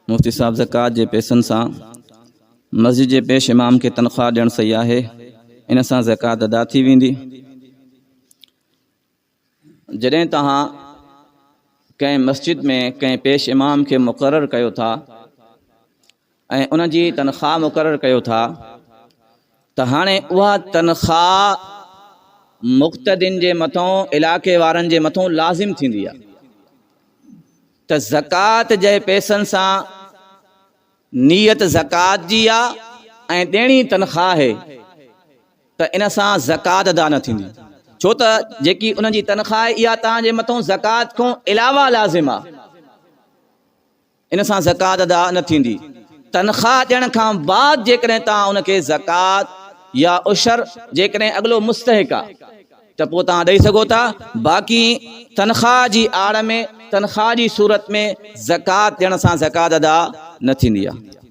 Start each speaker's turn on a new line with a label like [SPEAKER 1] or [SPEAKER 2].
[SPEAKER 1] مفتي صاحب زڪوات جي پئسن سان مسجد جي پيش امام کي تنخواه ڏيڻ صحيح آهي ان سان زڪوات ادا ٿي ويندي؟ جڏهن توهان ڪنهن مسجد ۾ ڪنهن پيش امام کي مقرر ڪيو ٿا ۽ ان جي تنخواه مقرر ڪيو ٿا ته هاڻي اها تنخواه مقتدين جي مٿون علاقي وارن جي مٿون لازم ٿيندي آهي ته زڪوات جي پئسن سان نيت زڪوات جي آ ۽ ڏيڻي تنخواه آهي ته ان سان زڪوات ادا نه ٿيندي ڇو ته جيڪي انهن جي تنخواه آهي اها توهان جي مٿون زڪوات کان علاوه لازم آ ان سان زڪوات ادا نه ٿيندي تنخواه ڏيڻ کان بعد جيڪڏهن توهان ان کي زڪوات يا عشر جيڪڏهن اڳلو مستحق آ ته پوء توهان ڏئي سگهو ٿا، باقي تنخواه جي آڙ ۾ تنخواه جي صورت ۾ زڪوات ڏيڻ سان زڪوات ادا نه ٿيندي آهي.